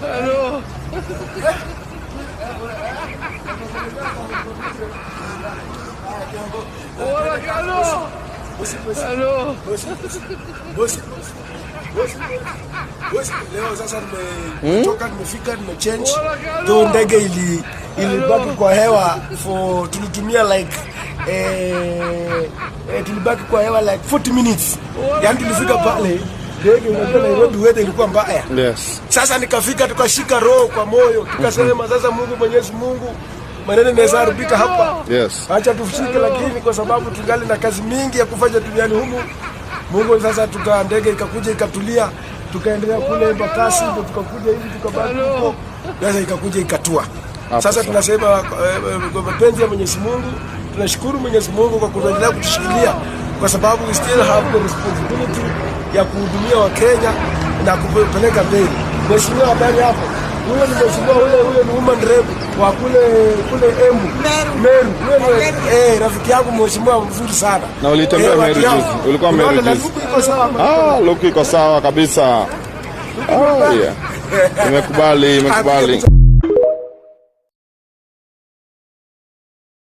Hello. Hello. Bosi, bosi, bosi, leo sasa nimetoka, nimefika, nimechange. Though ndege ilibaki kwa hewa for tulitumia like tulibaki kwa hewa like 40 minutes. Yaani tulifika pale ndege, unajua Nairobi weather ilikuwa mbaya. Sasa nikafika, tukashika roho kwa moyo, tukasema sasa, Mungu Mwenyezi Mungu, maneno inaweza haribika hapa. Acha tushike, lakini kwa sababu tungali na kazi mingi ya kufanya duniani humu. Mungu sasa, ndege ikakuja ikatulia, tukaendelea kule Embakasi, ndio tukakuja hivi tukabaki huko, sasa ikakuja ikatua. Hapo Sasa sawa. tunasema kwa mapenzi ya Mwenyezi Mungu, tunashukuru Mwenyezi Mungu kwa kuendelea kutushikilia, kwa sababu we still have the responsibility ya kuhudumia Wakenya na kupeleka mbele. Mheshimiwa, habari hapo? Huyo ni mheshimiwa, ule huyo ni woman rep wa kule kule Embu. Meru. Meru. Huyo ni rafiki yangu mheshimiwa mzuri sana. Na ulitembea Watu Meru yangu. juzi? Ulikuwa Meru Unaona, na juzi? luku iko sawa. Ah, luku iko sawa kabisa. Ah, yeah. Imekubali, imekubali.